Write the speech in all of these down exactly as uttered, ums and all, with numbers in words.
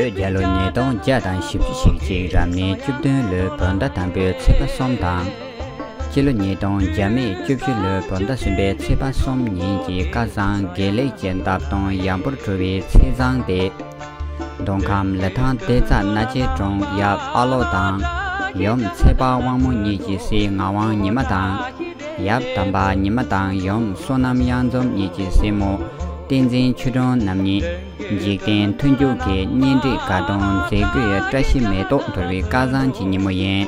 བོད་རྒྱལ་ལོ་ཉིས་སྟོང་བརྒྱ་དང་བཞི་བཅུ་ཞེ་གཅིག་རབ་གནས་བཅུ་བདུན་ལོའི་བོད་ཟླ་དང་པོའི་ཚེས་པ་གསུམ་དང་། སྤྱི་ལོ་ཉིས་སྟོང་བརྒྱ་མེད་བཅུ་བཞི་ལོའི་བོད་ཟླ་གསུམ་པའི་ཚེས་པ་གསུམ་ཉིན་གྱི་སྐལ་བཟང་དགེ་ལེགས་ཀྱི་འདབ་སྟོང་ཡང་པོར་གྲོལ་བའི་ཚེས་བཟང་སྟེ། མདོ་ཁམས་ལི་ཐང་སྡེ་རྩ་སྣ་ལྕེ་གྲོང་ཡབ་ཨ་ལོ་དང་། ཡུམ་ཚེ་དཔག་དབང་མོ་གཉིས་ཀྱི་སྲས་ངག་དབང་ཉི་མ་དང་། ཡབ་དམ་པ་ཉི་མ་དང་ཡུམ་བསོད་ནམས་གཡང་འཛོམས་གཉིས་ཀྱི་སྲས་མོ་བསྟན་འཛིན་ཆོས་སྒྲོན་རྣམ་གཉིས། འཇིག་རྟེན་མཐུན་འཇུག་གི་གཉེན་སྒྲིག་དགའ་སྟོན་མཛད་སྒོའི་བཀྲ་ཤིས་མེ་ཏོག་འདོར་བའི་སྐལ་བཟང་གི་ཉིན་མོ་ཡིན།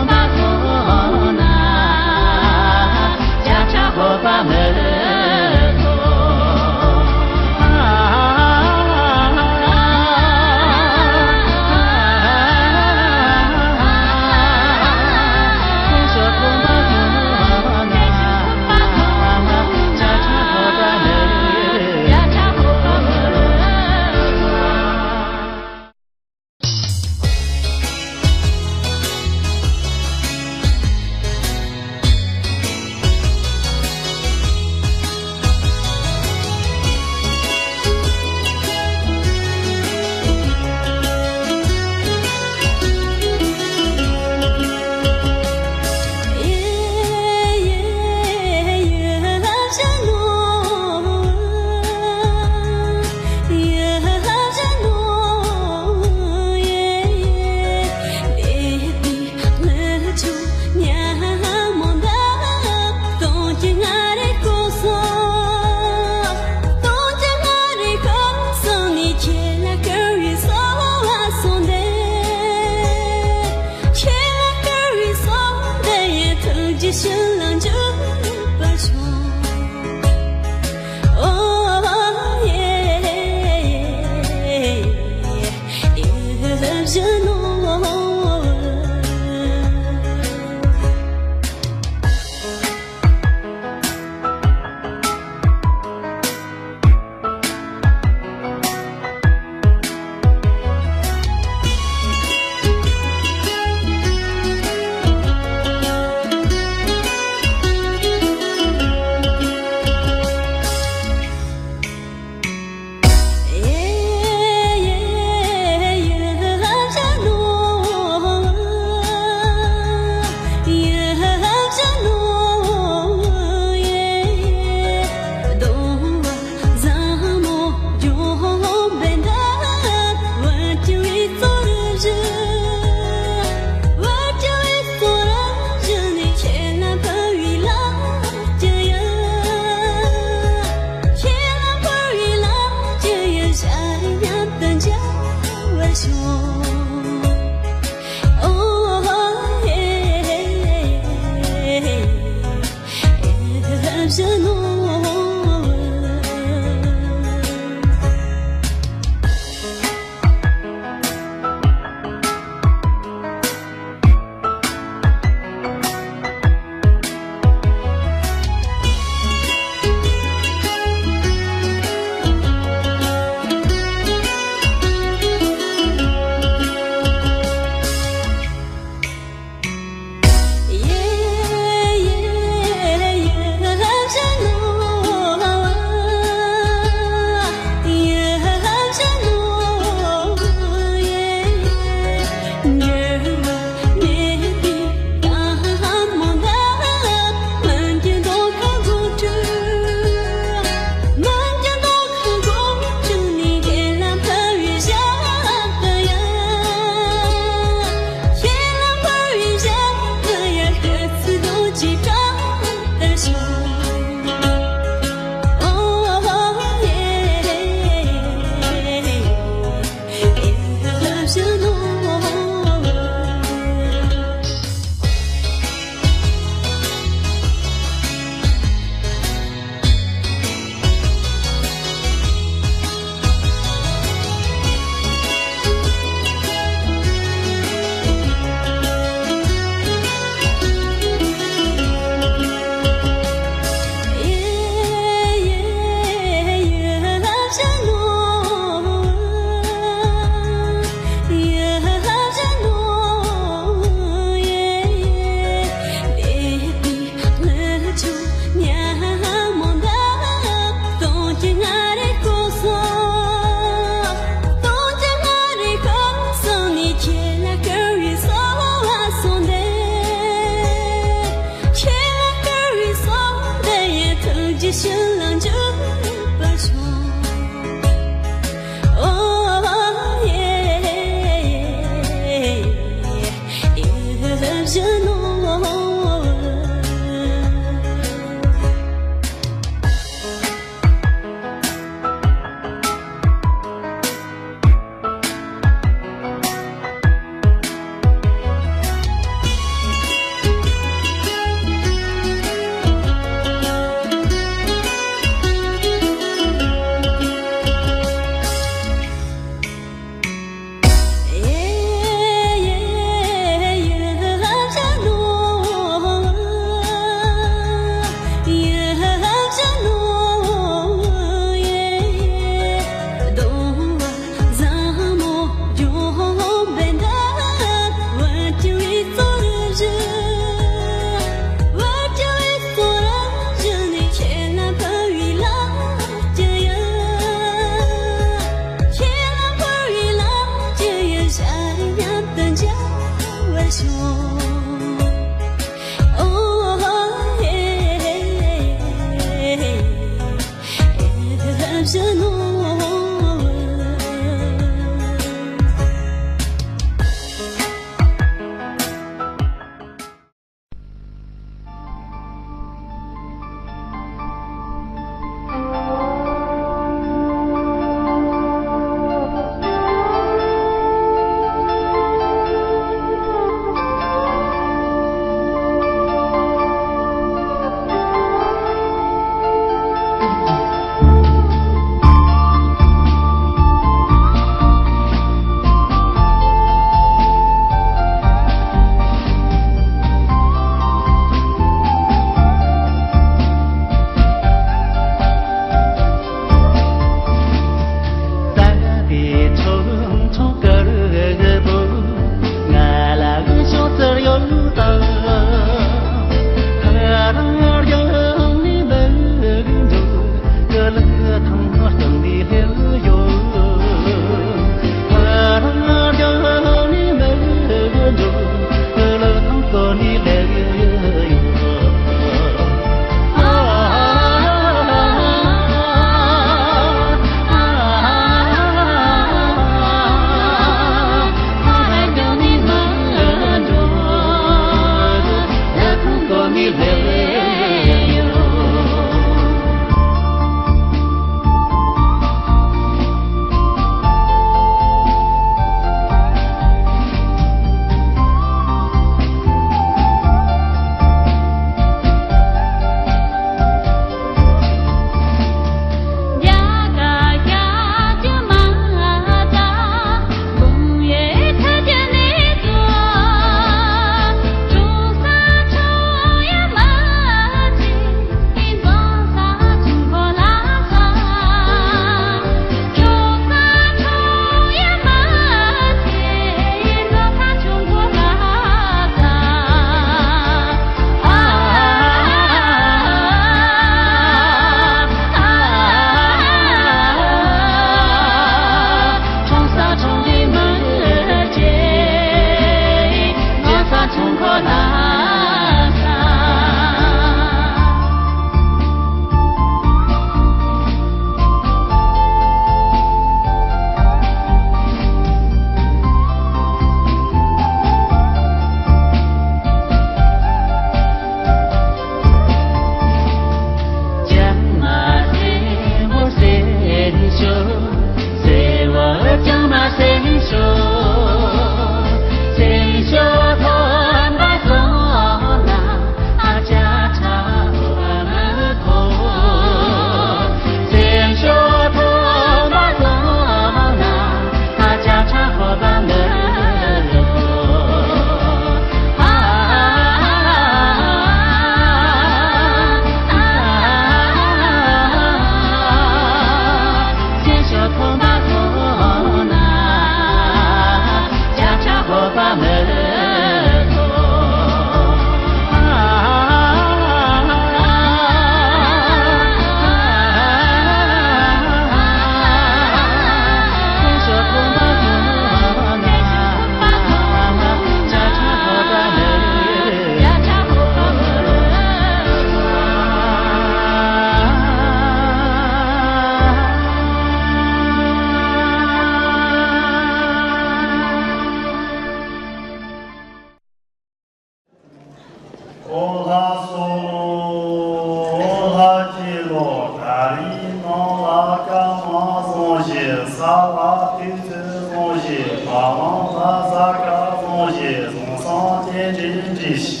བ་ལང་ལ་ས་ཁ་བཟུང་ཞིག་བཟུང་སང་དེ་འདྲའི་འདྲི་ཞིག་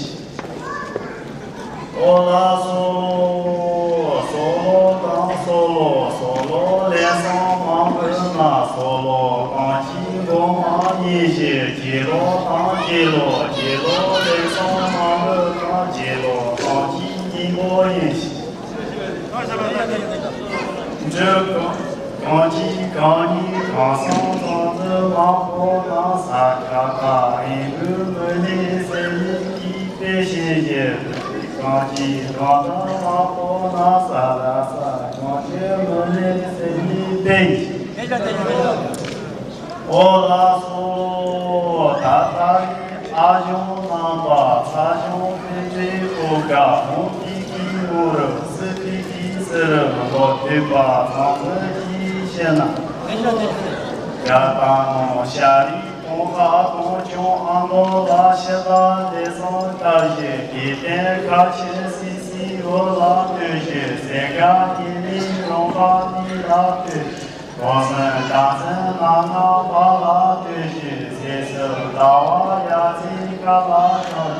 ཨོ་ལགས་སོ། སོ་ལོ་དང་སོ་ལོ། སོ་ལོ་ལེན་སོང་མང་པོའི་ནང་སོ་ལོ་གང་ཅིའི་མགོ་མ་ཉེས་ཤིག་གྱེས་ལོ་དང་གྱེས་ལོ། གྱེས་ལོ་ལེན་སོང་མང་པོའི་ནང་གྱེས་ལོ་གང་ཅིའི་སྙིང་པོ་ཡིན་ཞིག་འབྲུ་གང་ཅིའི་གང་ཉིད་གང་སོང་ཚང་འཛིན་མང་པོ་ནང་ས་ཁ་ཁ་རིང་པོའི་མི་ནི་སེམས་ཉིད་ཀྱི་དཔེ་བཞིན་གྱི། གང་ཅིའི་གང་དང་མ་པོ་ན་ས་ལ་ས་གང་ཅིའི་མི་ལས་སེམས་ཉིད་པའི། ཨོ་ལགས་སོ། ད་ལྟ་ཨ་གཞུང་རྣམ་པ་ཚ་གཞུང་དཔེ་ཁྲིད་ཕོ་ཁ་མུ་ཏིག་གི་མུ་རུ་སི་ཏི་གི་སི་རུ་ལོ་དུས་པ་ཚང་མི་གིས་ཤེས་ན། རྒྱ་དང་ནོ་ཤ་རི། ཀོང་ཁ་ཀོང་ཆུང་ཨ་མདོ་ལ་ཕྱི་ལ་ལས་སང་སྐབས་ཤིག་གི་སྟེང་ཁ་ཕྱིར་སི་སི་འོ་ལ་སྟོན་ཞིག་ཟེར་ག་ཉི་མའི་རོང་ཁ་ནི་ལ་སྟོན་ཞིག་གོང་སེང་ལྕགས་སེང་ང་ང་བ་ལ་སྟོན་ཞིག་ཟེར་སུ་ཟླ་བ་ཡ་ཚིག་ཁ་ལ་ཐོན།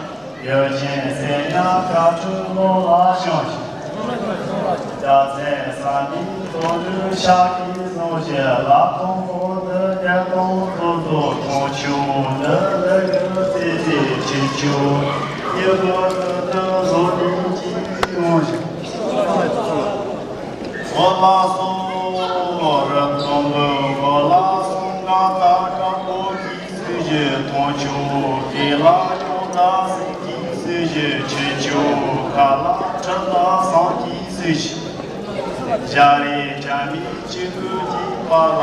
ཡོ་ཆེན་སེ་ཉ་ཁ་ཁྲུ་ལོ་ལ་ཤོང་ཞིག་ལྕགས་སེང་ས་མིག་ཐོག་ཏུ་ཤག་གིས་བཟུང་ཞིག་ལ་ཐོང་པོ་འདི་རྒྱ་ཐོང་ཐོ་ཐོ་ཐོང་ཆུ་འདི་ལ་གི་ཙི་ཙི་ཆི་ཆུ་ཡི་གོ་ཏུ་ཏུ་བཟོ་ནི་ཅི་ཡོང་ཞིག་འོ་ལགས་སོ། རི་མཐོན་པོའི་འོ་ལ་སུམ་ག་ད་ཀ་པོ་གི་སུ་ཞིག་ཐོང་ཆུ་གི་ལ་ཡོང་ད་སི་གི་སུ་ཞིག་ཆུ་ཆུ་ཁ་ལ་ཁྲི་ལ་སང་གི་སུ་ཞིག་ཞ་རི་ཇ་མི་ཆུ་གུ་གི་པ་ལ་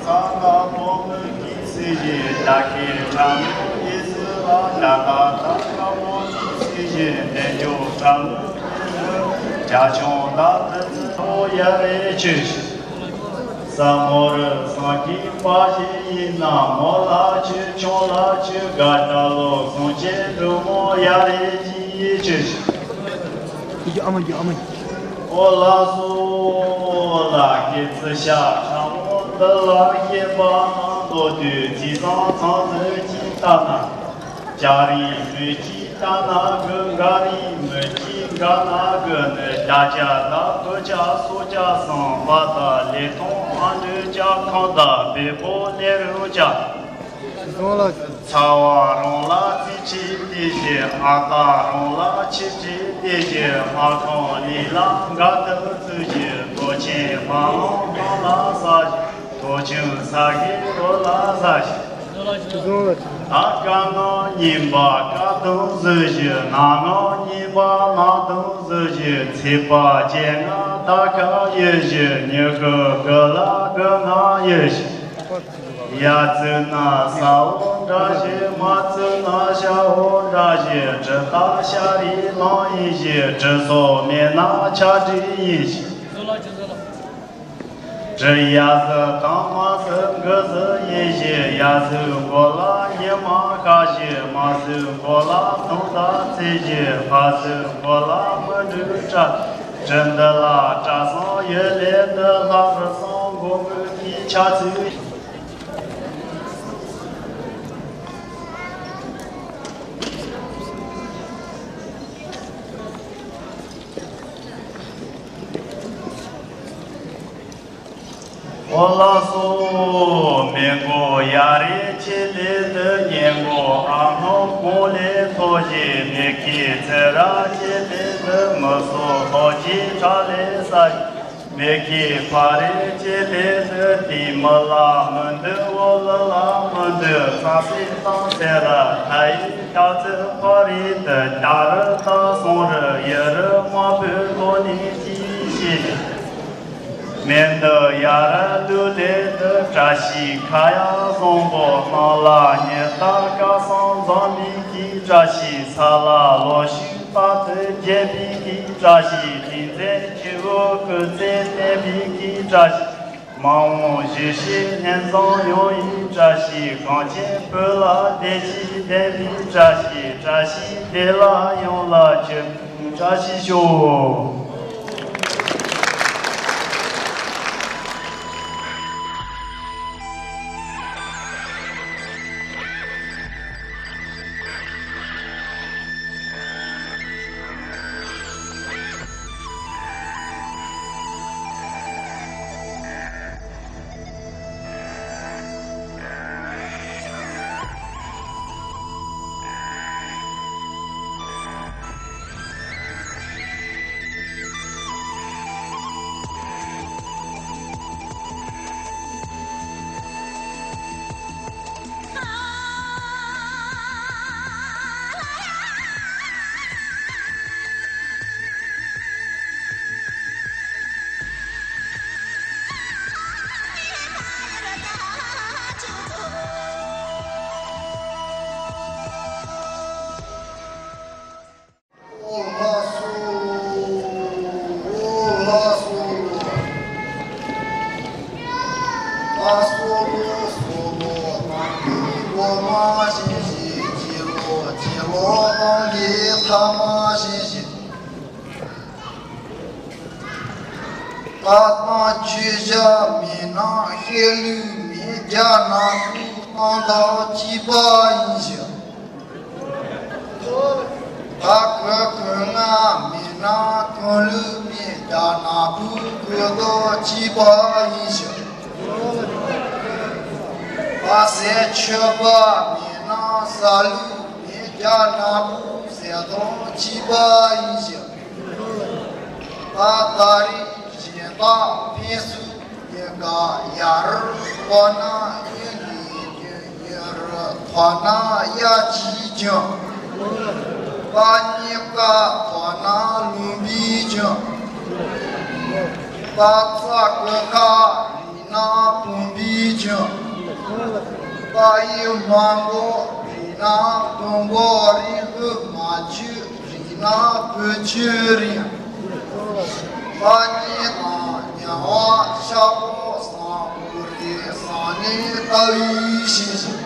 ཚ་ལ་པོ་མི་གི་སུ་ཞིག་ད་ཁའི་ཁྲ་མི་གི་སུ་ལ་ད་ད་ད་ཀ་པོ་གི་སུ་ཞིག་འདན་ཇོ་ཁྲ་མི་གི་སུ་ཇ་ཆུང་ད་ད་ཚི་པོ་ཡ་རེ་ཆུ་ཞིག་ས་མོ་རི་སང་གི་པ་ཞིག་ཡིན་ན་མོ་ལ་ཆུ་ཆུང་ལ་ཆུ་ག་ད་ལོ་སོང་ཆེ་འབྲུ་མོ་ཡ་རེ་ཅི་ཡི་ཆུ་ཞིག་ཨོ་ལགས་སོ། ལ་ཀི་ཙི་ཤ་ཁྲ་མོ་འདི་ལ་སྐྱེས་པ་ནང་ལོ་དུས་ཅི་ཙང་ཚང་ཟིག་ཅི་ལྟ་ན། ལྕགས་རིའི་མུ་ཅི་ལྟ་ན་གི་འགའ་རིའི་མུ་ཅི་འགའ་ན་གི་ནི་རྒྱ་ཆ་ད་བུ་ཆ་སོ་ཆ་སང་བ་ད་ལེ་ཐོང་ཨ་འདྲུ་ཆ་ཁང་ད་བེ་པོ་ལེ་རུ་ཆ། ཚ་བ་རང་ལ་རྩིས་ཆེ་དེ་བཞིན་ཨ་ད་རང་ལ་ཆེ་ཆེ་དེ་བཞིན་ཨ་ཁང་ལི་ལ་འགའ་ཐུབ་ཚུལ་གྱི་ཐོ་ཆེན་མ་ལང་ཁང་ལ་ས་ཞིག་ཐོ་ཆུང་ས་གི་རོ་ལ་ས་ཞིག་ད་ཀ་ང་ཉིན་པ་ཀ་དུང་བཟོས་ཞིག་ན་ང་ཉིན་པ་ན་དུང་བཟོས་ཞིག་ཚེས་པ་བཅད་ང་ད་ཁ་ཡོད་ཞིག་ཉི་གུ་གུ་ལ་གུ་ང་ཡོད་ཞིག་ཡ་བཙུགས་ན་ས་འོག་འདྲ་ཞིག་མ་བཙུགས་ན་ཤ་འོག་འདྲ་ཞིག་གྲི་སྟག་ཤ་རིའི་ནང་ཡིན་ཞིག་གྲི་སོ་མེད་ན་ཆ་འགྲིག་ཡིན་ཞིག་གྲི་ཡ་ཟི་དང་མ་ཟི་འགུ་ཟི་ཡིན་ཞིག་ཡ་ཟིའི་མགོ་ལ་ཉི་མ་ཤར་ཞིག་མ་ཟིའི་མགོ་ལ་དུང་ཟླ་ཚེས་ཞིག་ཕ་ཟིའི་མགོ་ལ་མུན་འབྲུག་བཀྲ། གྲི་འདི་ལ་བཀྲ་བཟང་ཡོད་ལེ་འདི་ལྷ་རི་སང་མགོ་མུ་གི་ཆ་ཚུལ། ཨོ་ལགས་སོ། མི་མགོ་ཡ་རེ་ཆེ་ལེ་དུ་ཉེ་མགོ་ཨ་ནོ་གོང་ལེ་ཐོ་ཞེ་མི་ཁའི་ཚེ་ར་ཆེ་ལེ་དུ་མི་སོ་ཐོ་ཆེ་ཁྲ་ལེ་ས་མེ་ཁའི་ཕ་རི་ཅེ་ལེ་ལི་ཏི་མི་ལ་མི་འདུག་འོ་ལི་ལ་མི་འདུག་ཚ་སི་དང་སེ་ར་ཐ་ཡི་ཏ་ཚི་ཕ་རི་ཏི་ཏ་རི་ཏ་སོང་རི་ཡི་རི་མ་བུ་ལོ་ནི་ཅི་ཤི་མེ་འདི་ཡ་ར་ལུ་ལེ་ཏི་བཀྲ་ཤིས་ཁ་ཡ་བཟང་པོ་སྣང་ལ་ཉི་ཟླ་སྐལ་བཟང་འཛོམས་པའི་གི་བཀྲ་ཤིས་ས་ལ་ལོ་ཤུགས་རྟག་ཏུ་རྒྱས་པའི་གི་བཀྲ་ཤིས་དྲིན་ཅན་སྐྱེ་བོ་སྐུ་ཚེ་བརྟན་པའི་གི་བཀྲ་ཤིས། མ་འོངས་བཞི་ཤེས་སྙན་བཟང་ཡོང་བའི་བཀྲ་ཤིས། གངས་ཅན་བོད་ལ་བདེ་སྐྱིད་ལྡན་པའི་བཀྲ་ཤིས། བཀྲ་ཤིས་བདེ་ལ་ཡོང་ལ་གྱུར། བཀྲ་ཤིས་ཤོག། ལྟ་སྟངས་བརྗོད་བྱ་མེད་ན་བཤད་ལུགས་མེད། རྒྱ་ནག་པོའི་སྟངས་དང་གཅིག་པ་ཡིན་ཞིང་། ད་གོས་གོན་ང་མེད་ན་གོན་ལུགས་མེད། རྒྱ་ནག་པོའི་གོས་དང་གཅིག་པ་ཡིན་ཞིང་། ད་ཟས་མཆོད་པ་མེད་ན་ཟ་ལུགས་མེད། རྒྱ་ནག་པོའི་ཟས་དང་གཅིག་པ་ཡིན་ཞིང་། ད་ད་རེས་གཞན་དག་ཕན་སུ་ཡིན་ག་ཡར་ཐོན་ན་ཡིན་གྱི་རྒྱུ། ཡུན་རིང་ཐོག་ན་གཡག་གིས་འཇོམས། པ་རྙེད་དཀའ་ཐོག་ན་ལུང་པས་འཇོམས། པ་རྩྭ་ཀུན་ཁ་རིག་ན་བོང་བུས་འཇོམས། པ་ཡུལ་མ་འགོག་རིག་ན་མགོ་འགོག་རིག། ལྷུ་མ་ཆུ་རིག་ན་བོད་ཆུ་རིག། པ་རྙེད་དང་ཉ་བ་ཤ་པོ་བཟང་པོ་རེད་བཟང་ནས་ལྟ་བའི་ཤེས་བཞིན།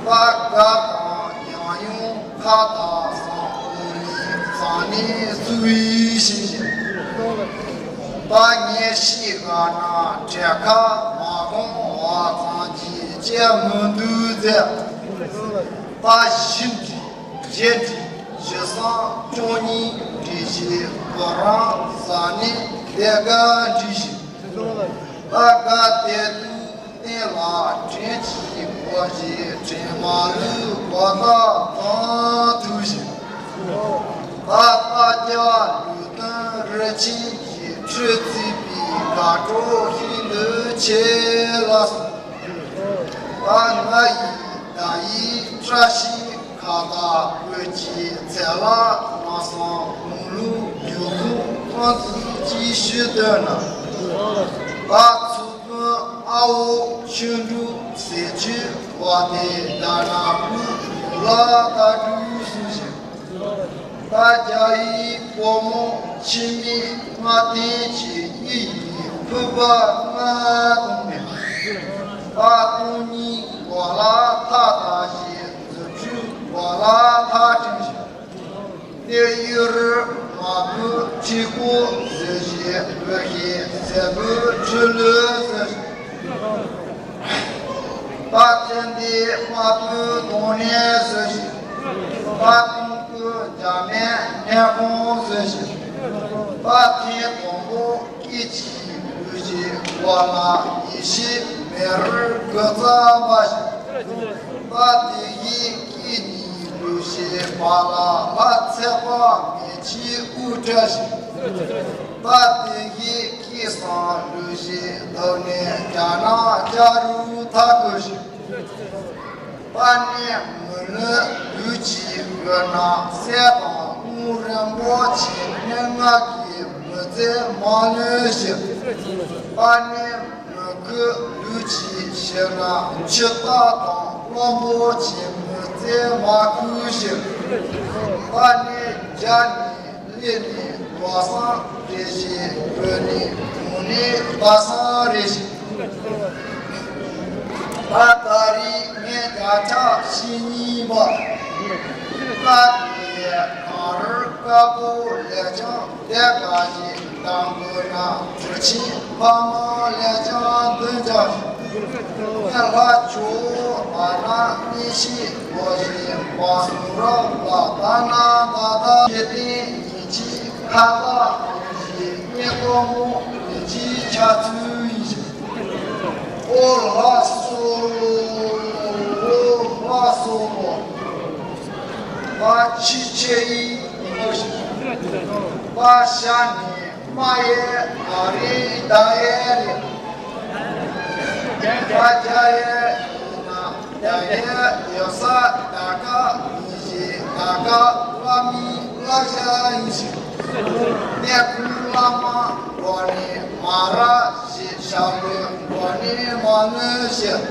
པ་དགའ་དང་ཡང་ཡང་ཁ་དང་བཟང་པོ་རེད་བཟང་ནས་བསུ་བའི་ཤེས་བཞིན། པ་ངས་ཤེས་ག་ན་བྲེ་ཁ་མ་གང་བ་ཚང་གི་ཅེས་མི་འདུག་ཟེར། པ་བཞི་འདྲི་བརྒྱད་འདྲི་བཞི་སང་བཅུ་གཉིས་འདྲི་ཞེས་བུ་རང་ཟ་ནས་དེ་ག་འདྲི་ཞིང་། ཨ་ག་དེ་དུས་སྟེང་ལ་དྲིན་གྱིས་འབོད་ཅིང་དྲིན་མ་ལུས་གོ་ད་དང་ཐུག་ཞིང་། ཨ་རྟ་རྒྱ་ལུས་སྟོན་རི་ཆེན་གྱི་ཁྲི་བརྩིགས་པའི་དགའ་སྤྲོ་ཤིན་ཏུ་ཆེ་ལ་སོགས། ཨ་ང་ཡི་ད་ཡི་བཀྲ་ཤིས་ཁ་བཏགས་བོད་ཀྱི་ཚལ་ལ་ང་སང་དགུང་ལོ་ཡོད་ཁུངས་ཁོང་ཚོས་ཅིག་ཞུས་དོན་ན། ཨ་ཚུགས་དཔོན་ཨ་འོ་ཆོས་འབྲུག་ཟེར་ཆོས་བ་དེ་ད་ན་བུ་ལ་ད་འབྲུག་གསུངས་ཤིང་། ད་རྒྱ་ཡི་བུ་མོ་འཆི་མེད་ལྔ་ལྡན་གྱི་གཡུ་ཡི་ཕུར་པ་ལྔ་གཏོང་ནས། ཨ་སྟོང་ཉིད་གོ་ལ་ཐག་ད་ཞིང་། རྫུ་འཕྲུལ་གོ་ལ་ཐག་ཕྲེང་ཞིང་། ཏེ་གཡུ་རུ་མ་བུ་ཁྲི་སྐོར་ཟེར་ཞིང་། བུ་ཤེས་ཟེར་བུ་ཁྲི་ལོད་ཟེར་ཞིང་། པ་ཙན་དན་མ་བུ་གདོང་ནས་ཟེར་ཞིང་། པ་ཀུན་ཀུན་རྒྱ་མའི་སྙན་ཁོང་ཟེར་ཞིང་། པ་ཐེངས་དང་པོ་སྐད་ཅིག་ལུས་ཤིང་བ་ལ་ཡེ་ཤེས་མེ་རུ་གི་རྩ་འབར་ཞིང་། པ་དེ་བཞིན་སྐད་གཉིས་ལུས་ཤིང་བ་ལ་ལྷ་ཚེ་དཔག་མེད་ཀྱི་དབུ་བཀྲ་ཞིང་། པ་དེ་བཞིན་སྐད་གསུམ་ལུས་ཤིང་བདག་ནི་རྒྱ་ནག་ལྕགས་རུ་མཐའ་བསྐོར་ཞིང་། པ་ནི་མི་ལུས་ལུས་ཀྱི་འོད་སྣང་གསལ་དང་རླུང་རིང་པོ་ཆེ་སྨྲེ་སྔགས་ཀྱི་མི་ཚེ་མ་ལུས་ཤིང་། པ་ནི་མི་ཁོ་ལུས་ཀྱི་ཕྱི་ནང་ཆུ་རྟ་དང་གླང་པོ་ཆེ་མི་ཚེ་མ་ཁུག་ཞིང་། པ་ནི་རྒྱ་ནི་ལས་ནི་ལོ་སང་རེ་ཞིག་བོད་ནི་བོད་ནི་པ་སང་རེ་ཞིག་ད་ད་རེས་ངས་བརྒྱ་ཆ་བཞི་གཉིས་པ། ད་དེ་གངས་རི་དཀར་པོ་ལས་ཀྱང་དེ་ག་ཞིག་དང་པོ་ན་གྲུ་ཆེན་ཕ་མ་ལས་ཀྱང་འདོན་ཀྱང་ཞིག་ངས་ལྷ་ཆོས་ཨ་ན་གཉིས་ཤིག་ལོ་ཞིག་མ་སོང་རབ་ལ་ད་ན་ད་ད་ཤེས་ཏེ་ཡིན་གཅིག་ཁ་ལག་ཡིན་གཅིག་སྙིང་གཏོང་མོ་ཡིན་གཅིག་ཆ་ཚུལ་ཡིན་ཞིང་། ཨོ་ལྷ་སོ། ཨོ་ལྷ་སོ། པ་ཆི་ཆེ་ཡི་ཨོ་ཞིང་། པ་ཤ་ནི་མ་ཡེ་ཨ་རི་ད་ཡེ་རི། པ་རྒྱ་ཡེ་ཡིན་ན། ཡ་ཡེ་ཡོད་ས་ད་ག་ཡིན་ཞིང་། ད་ག་བླ་མའི་བླ་ཞྭ་ཡིན་ཞིང་། གནས་ཁུལ་བླ་མ་འགྲོ་ནི་མ་ར་ཞིག་ཞྭ་ལུ་འགྲོ་ནི་མ་ལུ་ཞིག་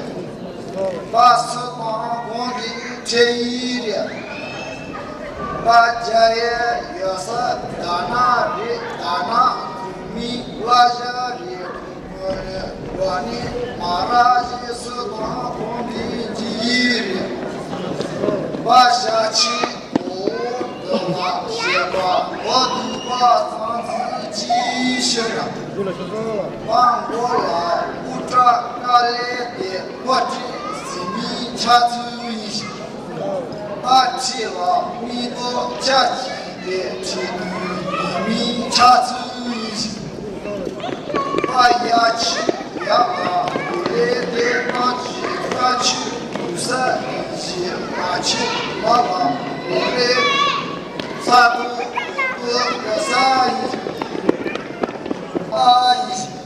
པ་སུ་དང་གོང་གི་ཁྲེ་ཡི་རེད། པ་རྒྱ་ཡེ་ཡོད་ས་ད་ན་རེད། ད་ན་མི་བླ་ཞྭ་རེད། ནི་མ་ར་ཞེས་སུ་དང་གོང་འདྲིས་ཀྱི་ཡིག་རེད། པ་ཞག་ཆེན་འོ་འདི་ལ་ཞེས་པ་འོ་འདུག་པ་ཚང་ཚིག་ཅིའི་ཕྱིར་ན། པ་མགོ་ལ་དབུ་སྐྲ་དཀར་ལེབ་དེ་ཕོ་ཁྲི་ཟིན་མིན་ཆ་ཚུལ་ཡིན་ཞིང་། པ་ཁྲི་ལ་མིག་ཏོ་ཆ་གཅིག་དེ་ཁྲི་དུས་ཡིན་མིན་ཆ་ཚུལ་ཡིན་ཞིང་། པ་ཡ་ཆི་ཡ་པ་དགུ་ལེབ་དེ་ཐང་ཆུ་ཀ་ཆུ་དུ་ས་ཡིན་ཞིང་། མ་ཆི་མ་ལ་དགུ་ལེབ་ས་དུ་དུ་ག་ས་ཡིན་ཞིང་། པ་ཡིན་ཞིང་།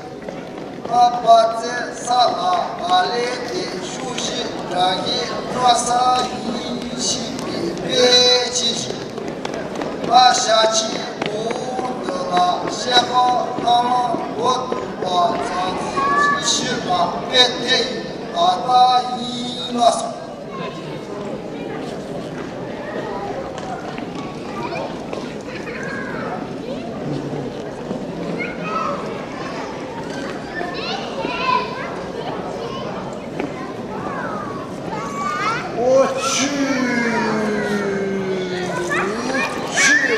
པ་པ་ཙེ་ས་ལ་བ་ལེ་དེ་ཤུ་ཤི་དགྲ་ཡི་བཀྲ་ས་ཡིན་ཞིག་པའི་དཔེ་ཆི་ཞིག་པ་ཤ་ཆི་བོ་འདི་ལ་བཤད་པ་ལྷ་མ་བོ་འདུག་པ་ཚང་ཚིག་ཤི་པ་དཔེ་དེ་ཡི་ཨ་ད་ཡིན་ལ་སོང་། ཨོ་ཆུ། ཆུ།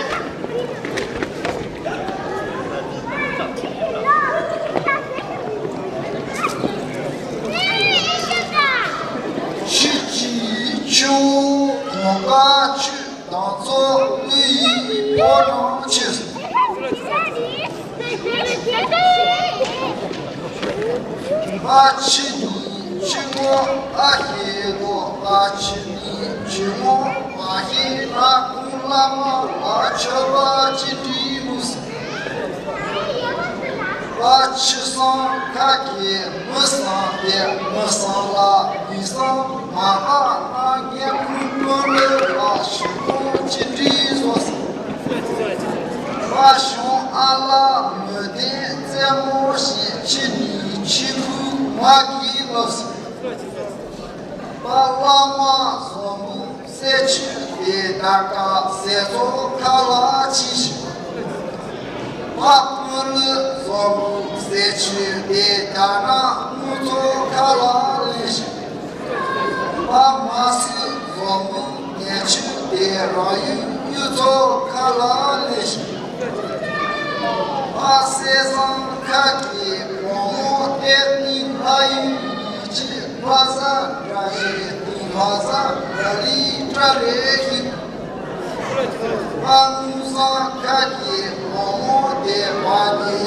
ཆུ་ཅི་ཆུ་གོང་ཀ་ཆུ། དང་ཚོགས་ཀླུ་ཡི་ཕོ་བྲང་ཆེ། པ་ཆི་ནི་ཆུ་མོ་ཨ་ཧེ་གོ། པ་ཆི་ནི་ཆུ་མོ་མ་ཧེ་ན་ཀུན་བླ་མ་ལ་མཆོད་པ་ཅི་འདྲི་མུས། པ་ཆི་སང་ཁ་གི་མི་སང་དེ་མི་སང་ལ་མི་སང་མ་ཧ་ན་ངས་ཁུ་ཀུན་ལེ་ལ་ཞུ་ཀུན་ཅི་འདྲི་བཟོ་སི། པ་ཤོང་ཨ་ལ་མི་དེ་རྩེ་མོ་ཞིག་ཆི་ནི་ཆི་ཁུ་མ་གི་ལོ་སི། པ་བླ་མ་བཟང་མོ་སེ་ཆུ་དེ་ད་ཀ་སེ་ཚོ་ཁ་ལ་ཆི་ཞིག་པ་ཀུན་ལི་བཟང་མོ་སེ་ཆུ་དེ་ད་ན་མུ་ཚོ་ཁ་ལ་ལེ་ཞིག་པ་མ་སི་བཟང་མོ་ཉེ་ཆུ་དེ་རང་ཡུལ་གཡུ་ཚོ་ཁ་ལ་ལེ་ཞིག་པ་སེ་བཟང་ཁ་གི་བུ་མོ་དེ་ནི་ལྷ་ཡུལ་ཡིད་ཆེས་བ་ས་འདྲ་ཞིག་ཏུ་བ་ས་འདྲ་ལི་བཀྲ་རེ་ཡིན། པ་ནུ་ས་ཁ་གི་བུ་མོ་དེ་བ་ནི་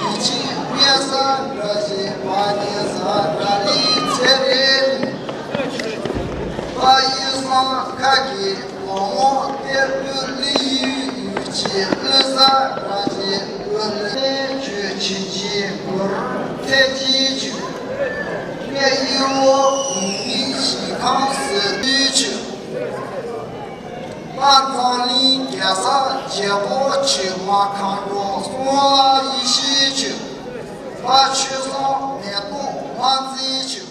ཡིད་ཆེས་བ་ས་འདྲ་ཞིག་བ་ནི་ས་འདྲ་ལི་ཚེ་རེ་ཡིན། པ་ཡི་ས་ཁ་གི་བུ་མོ་དེ་བུ་ལི་ཡུལ་ཡུལ་ཆེས་ལི་ས་འདྲ་ཞིག་བུ་ལི་ཆོས་ཆེ་ཆེ་བུར་ཐེ་ཆེ་ཆུ། ངའི་ཡུལ་ལོ་གུང་མིག་ཞིང་ཁམས་སུ་དུས་ཆུ། པ་ཙང་ལིང་རྒྱལ་ས་རྒྱལ་པོ་ཆུ་མ་ཁང་གོ་སོང་ལ་ཡི་ཤེས་ཆུ། པ་ཆུ་སོང་མེ་ཏོག་མ་འཛིན་ཆུ།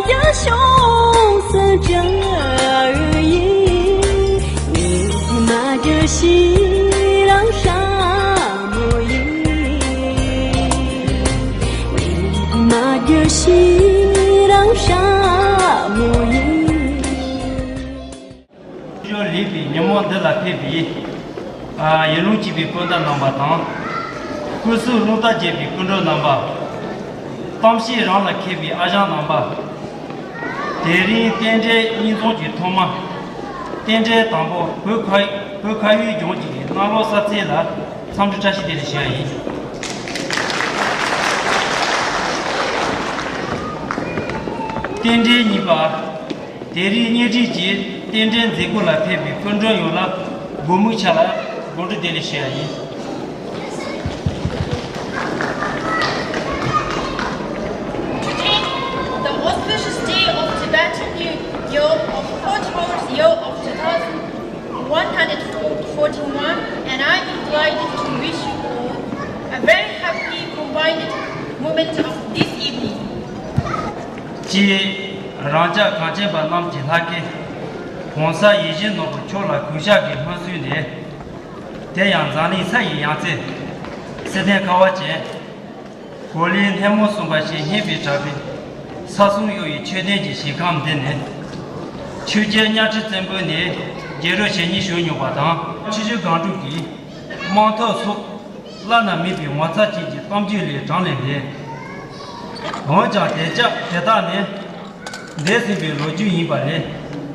རྒྱ་གཞུང་སུ་འབྲེལ་ཡིན། ངས་མ་བརྗོད་ཤི་རང་ཧྲ་མོ་ཡིན། ངས་མ་བརྗོད་ཤི་རང་ཧྲ་མོ་ཡིན། ཆོས་ལེགས་པའི་ཉིན་མོ་འདི་ལ་ཕེབས་པའི་ཨ་ཡུལ་ལུང་གཅིག་པའི་སྤུན་ཟླ་རྣམ་པ་དང་། སྐུ་གཟུགས་རླུང་རྟ་རྒྱས་པའི་སྐུ་མགྲོན་རྣམ་པ། གཏམ་བཤད་རང་ལ་མཁས་པའི་ཨ་ཞང་རྣམ་པ། དེ་རིང་རྟེན་འབྲེལ་གཉིས་འཛོམས་ཀྱི་ཐོག་མ། རྟེན་འབྲེལ་དང་པོ་བོད་ཁ་བོད་ཁ་ཡུལ་ལྗོངས་ཀྱི་གནམ་ལོ་གསར་ཚེས་ལ་འཚམས་འདྲི་བཀྲ་ཤིས་བདེ་ལེགས་ཞུ་ཡ་ཡིན། རྟེན་འབྲེལ་གཉིས་པ། དེ་རིང་བརྙན་འཕྲིན་གྱི་རྟེན་འབྲེལ་མཛད་སྒོ་ལ་ཕེབས་པའི་སྐུ་མགྲོན་ཡོངས་ལ་སྒོ་མོའི་ཆ་ལ་སྒོ་འགྲོ་བདེ་ལེགས་ཞུ་ཡ་ཡིན། Today, the auspicious day of Tibetan New Year of Hojmor's Year of two thousand one hundred forty-one, and I am delighted to wish you all a very happy combined moment of this evening. ཅེས་རང་ཅག་གངས་ཅན་པ་རྣམས་ཀྱི་ལྷ་སྐལ་༸གོང་ས་ཡིད་བཞིན་ནོར་བུ་མཆོག་ལ་གུས་ཕྱག་གི་སྨོན་གསོལ་ནས། དེ་ཡང་འཛམ་གླིང་ས་ཡི་ཡང་རྩེ་སི་ཐན་ཁ་བ་ཅན། གོ་ལའི་སྣེ་མོ་གསུམ་པ་ཞེས་སྙན་པའི་གྲགས་པའི་ས་གསུམ་གཡོ་བའི་ཆོས་ལྡན་གྱི་ཞིང་ཁམས་འདི་ནས། ཆོས་རྒྱལ་གཉའ་ཁྲི་བཙན་པོ་ནས་རྒྱལ་རབས་ཞེ་གཉིས་བྱོན་མྱོང་བ་དང་། ཆུ་བཞི་སྒང་དྲུག་གི་དམངས་ཐོབ་སོགས་བླ་ན་མེད་པའི་ངོ་མཚར་ཅན་གྱི་གཏམ་རྒྱུད་ལས་དྲངས་ལས་འདས། འོན་ཀྱང་དེ་ཅག་དེ་དག་ནི་འདས་ཟིན་པའི་ལོ་རྒྱུས་ཡིན་པ་ལས་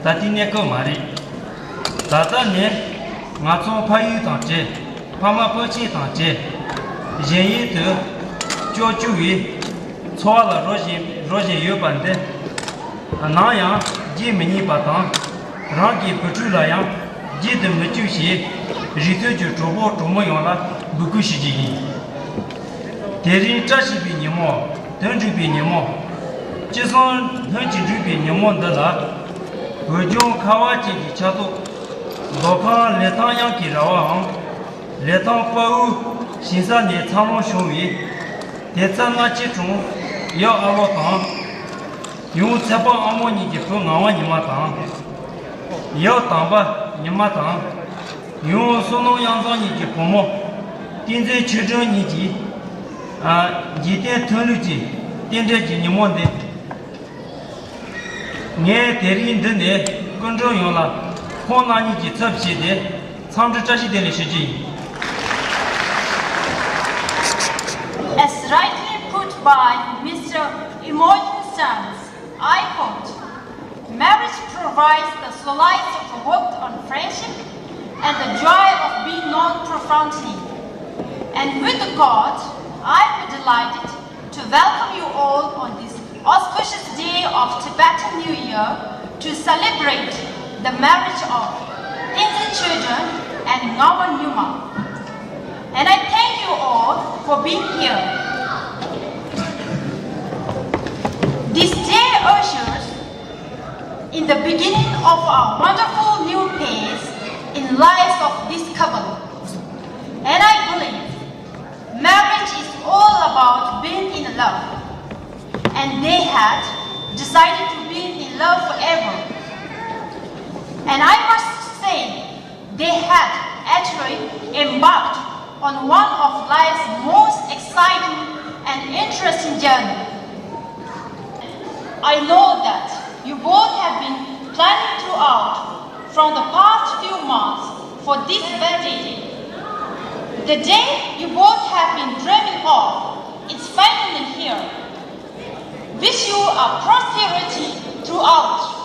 ད་ལྟའི་གནས་སྐབས་མ་རེད། ད་ལྟ་ནི་ང་ཚོ་ཕ་ཡུལ་དང་བྲལ། ཕ་མ་སྤུན་མཆེད་དང་བྲལ། གཞན་ཡུལ་དུ་ཕྱོགས་བཅུ་བའི་འཚོ་བ་ལ་རོལ་བཞིན་རོལ་བཞིན་ཡོད་པ་འདི། ནམ་ཡང་བརྗེད་མི་ཉན་པ་དང་། རང་གི་བུ་ཕྲུག་ལ་ཡང་བརྗེད་དུ་མི་བཅུག་ཞེས་རིགས་མཐུན་གྱི་གྲོགས་པོ་གྲོགས་མོ་ཡོངས་ལ་འབོད་སྐུལ་ཞུ་རྒྱུ་ཡིན། དེ་རིང་བཀྲ་ཤིས་པའི་ཉིན་མོ། དོན་འགྲུབ་པའི་ཉིན་མོ། ཅི་གསུང་ལྷུན་གྱིས་འགྲུབ་པའི་ཉིན་མོ་འདི་ལ། བོད་ལྗོངས་ཁ་བ་ཅན་གྱི་ཆ་ཐོག་མདོ་ཁམས་ལི་ཐང་གཡང་གི་ར་བའམ། ལི་ཐང་དཔའ་བོའི་ཞིང་ས་ནས་འཚར་ལོངས་བྱུང་བའི་དེ་ཚ་སྣ་ཆེ་གྲོང་ཡབ་ཨ་ལོ་དང་། ཡང་ཚེ་དཔག་ཨ་མོ་གཉིས་ཀྱི་བུ་ངག་དབང་ཉི་མ་དང་། ཡབ་དམ་པ་ཉི་མ་དང་། ཡང་བསོད་ནམས་དབྱངས་འཛོམས་གཉིས་ཀྱི་བུ་མོ་བསྟན་འཛིན་ཆོས་སྒྲོན་གཉིས་ཀྱི་ཨ་འཇིག་རྟེན་མཐུན་ལུགས་ཀྱི་རྟེན་འབྲེལ་གྱི་ཉིན་མོ་འདི། ངས་དེ་རིང་འདི་ནས་སྐུ་མགྲོན་ཡོངས་ལ་ཁོང་རྣམ་གཉིས་ཀྱི་ཚབ་བྱས་ཏེ་འཚམས་འདྲི་བཀྲ་ཤིས་བདེ་ལེགས་ཞུ་རྒྱུ་ཡིན། As rightly put by Mister Imogen Sands, I quote, "Marriage provides the solace of a walk on friendship and the joy of being known profoundly. And with the God, I am delighted to welcome you all on this auspicious day of Tibetan New Year to celebrate the marriage of Tenzin Chodron and Ngawang Nyima. And I thank you all for being here." This day ushers in the beginning of a wonderful new phase in lives of this couple. And I believe marriage is all about being in love. And they had decided to be in love forever. And I must say, they had actually embarked on one of life's most exciting and interesting journey. I know that you both have been planning throughout from the past few months for this wedding. The day you both have been dreaming of, it's finally here. Wish you a prosperity throughout.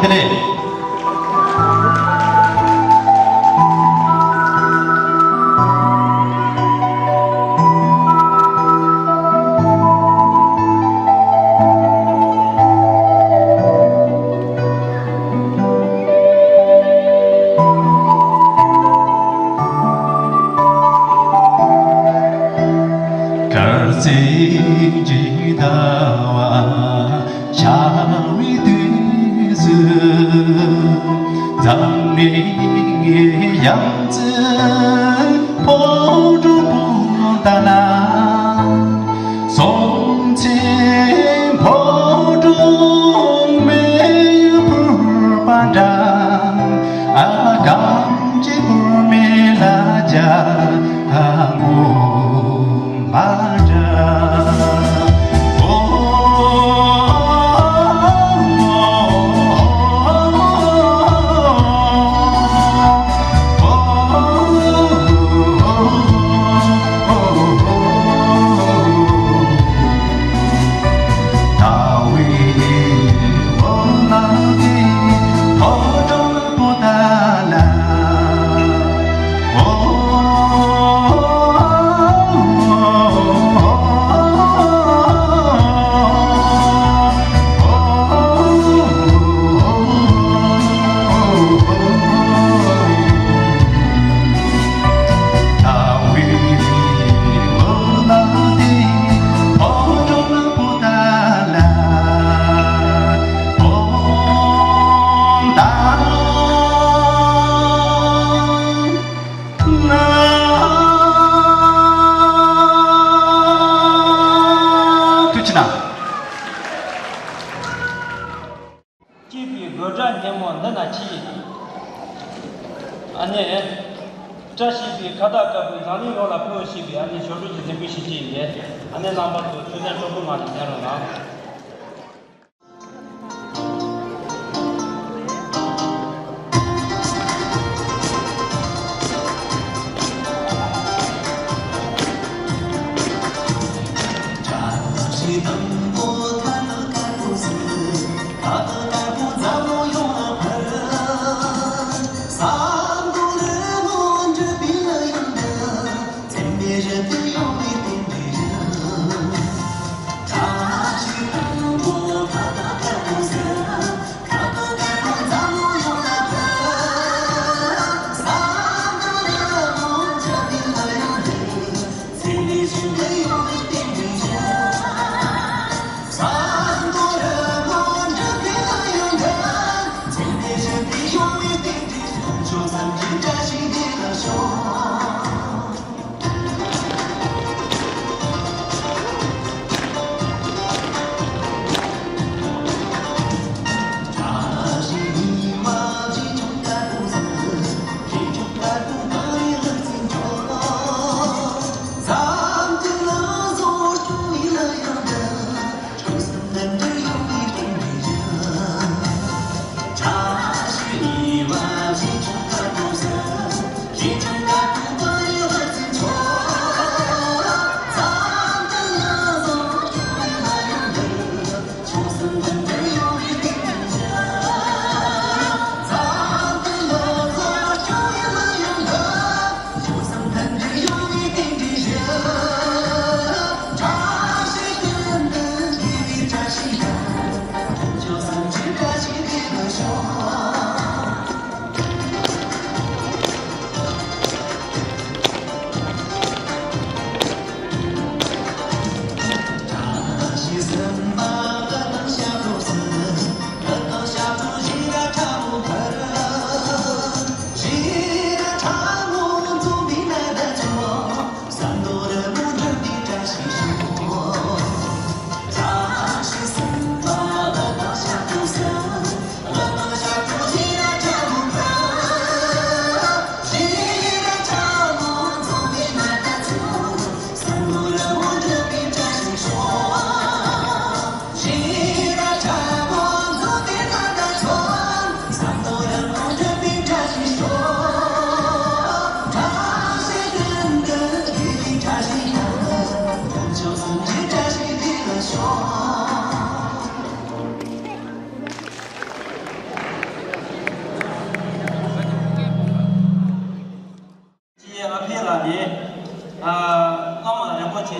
དེ་ནས། དཀར་ཟས་འཇིག་ཟླ་བ། ཤར་བའི་དུས་སུ། འཛམ་གླིང་ཡང་རྩེ་ཕོ་བྲང་པོ་ཏ་ལ། སྲོང་བཙན་ཕོ་བྲང་མེ་ཡོས་ཕུལ་བ་འདྲ། ཨ། གངས་ཅན་བོད་མིའི་ལ་རྒྱ་ངོམ་པ་འདྲ། ཨོ། ཐུགས་རྗེ་གནང་། སྐྱེས་པའི་དགོད་སྒྲ་སྙན་མོ་འདི་ན་མཆིས། ཨ་ནེ། བཀྲ་ཤིས་པའི་ཁ་བཏགས་དཀར་པོས་འཛམ་གླིང་ཡོངས་ལ་ཕུལ་ཞེས་པའི་ཨ་ནེ་ཞབས་བྲོ་གི་འཛིན་སྐུལ་ཞིག་བྱས་ཡིན་པས། ཨ་ནེ་རྣམ་པ་ཚོ་མཆོད་རྟེན་སྤྲོ་པོའི་ངང་ནས་ཉན་རོགས་གནང་།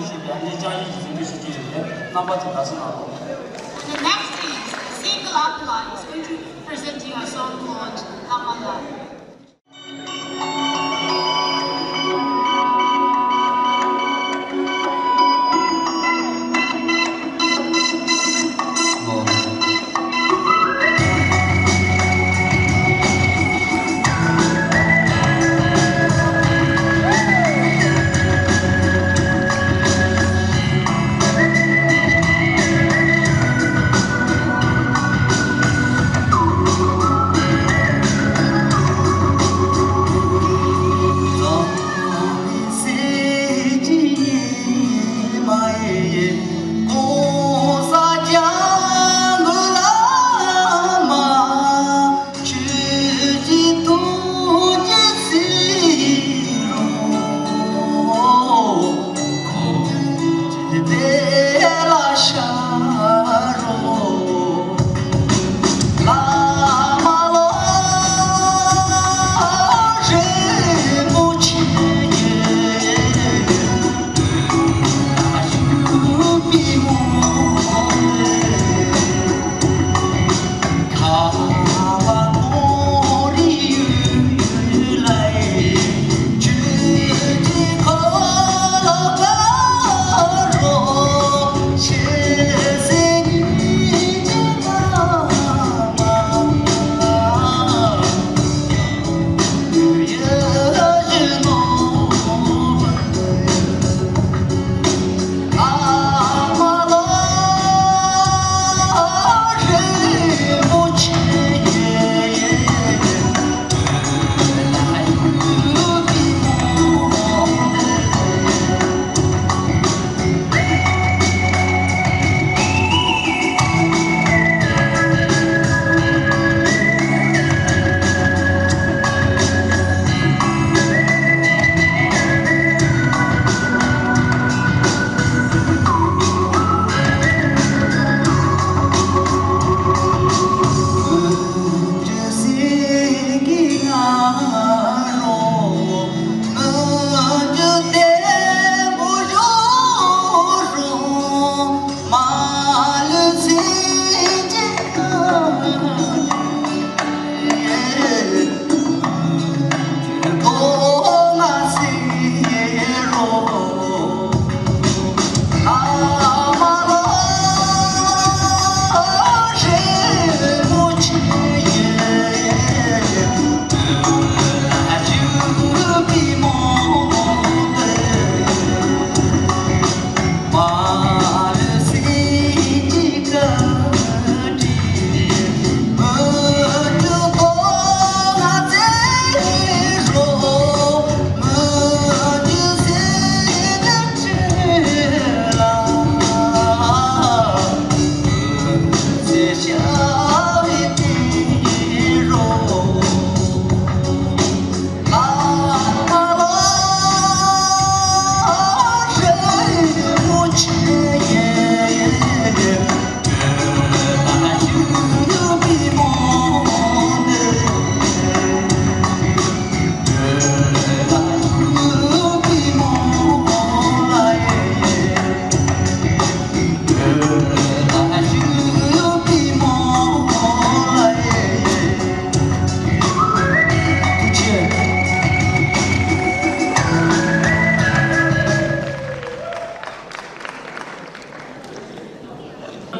ཞེས་པའི་ཨ་ནི་ལྕགས་ཡིག་གི་འཛིན་གྲྭ་ཞིག་ཅིག་ཡོད་པས། རྣམ་པ་ཚོས་དགའ་བསུ་གནང་རོགས། The next is Singla Pala is going to present you a song called Lamala.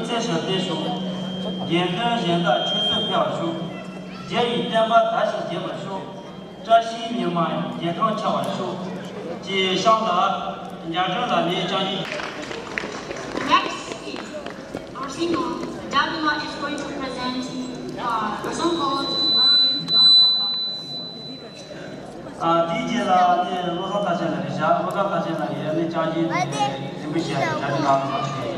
ཚེ་ཞབས་བརྟན་ཤོག་རྒྱལ་དོན་གཞན་དག་ཆོས་སྲིད་འཕེལ་བར་ཤོག་རྒྱལ་བའི་བསྟན་པ་དར་ཞིང་རྒྱས་པར་ཤོག་བཀྲ་ཤིས་མི་དམངས་རྒྱལ་ཁམས་ཆེ་བར་ཤོག་ཅེས་བཤམས་ལ། འཇར་ཀྲོན་ལ་ནས་ཅང་ཡིན། Next is our singer Dabima is going to present uh, a song called དེའི་རྗེས་ལ་ནི་བློ་བཟང་མཐར་ཕྱིན་ལགས་ཀྱིས་བཞག་བློ་བཟང་མཐར་ཕྱིན་ལགས་ཀྱིས་ནི་ཅང་ཅིའི་རིན་པོ་ཆེ་ཡང་བཞག་ནི་ནང་དུ་བཞག་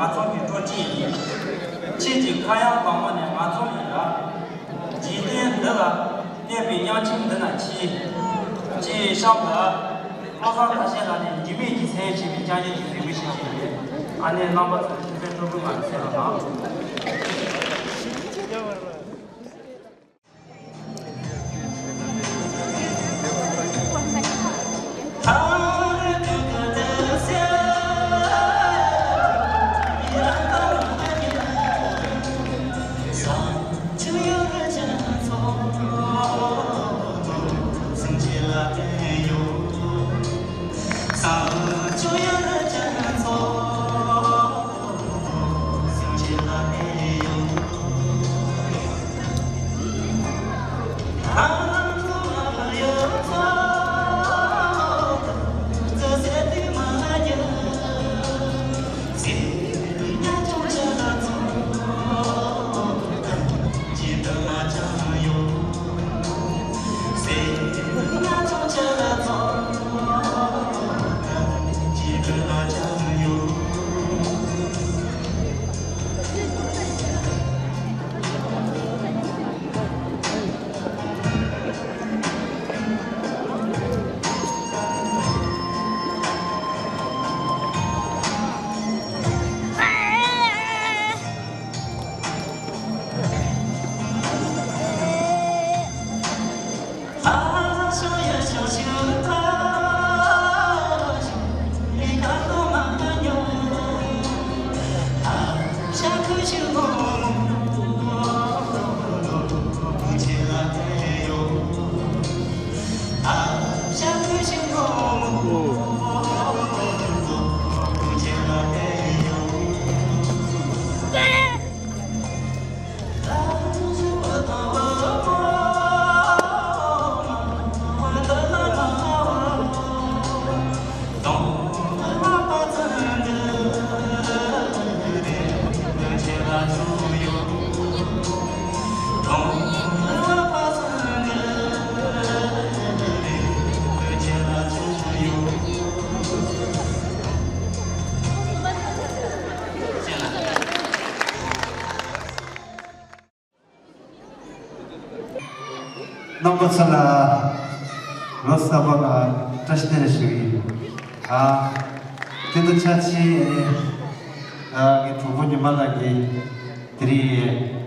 ང་ཚོ་གི་སྤྲོ་སྐྱིད་ཡིན། ཁྱེད་ཀྱི་ཁ་གཡང་དྭངས་མ་ནས་ང་ཚོ་ཡིན་ལ། འཇིག་རྟེན་འདི་ལ་གནས་པའི་དབྱངས་ཅན་འདི་ན་མཆིས། ཅེས་གཤམ་ལ། བློ་བཟང་དགའ་ཞལ་ལགས་ནས་འཇིགས་མེད་ཀྱི་སེམས་བྱེད་པའི་སྐྱབས་རྗེ་གི་རིན་པོ་ཆེ་ཞིག་ཡིན། ཨ་ནེ་རྣམ་པ་ཚོས་ཐུགས་ཕན་གྲོགས་པོའི་ངང་ནས་གསན་རོགས་གནང་། རྣམ་པ་ཚོ་ལ་ལོ་གསར་པ་ལ་བཀྲ་ཤིས་བདེ་ལེགས་ཞུ་ཡིན། ཨ། དེ་དང་ཆབས་ཅིག་ཨ་ངའི་གྲོགས་པོ་ཉི་མ་ལགས་ཀྱིས་དེ་རིང་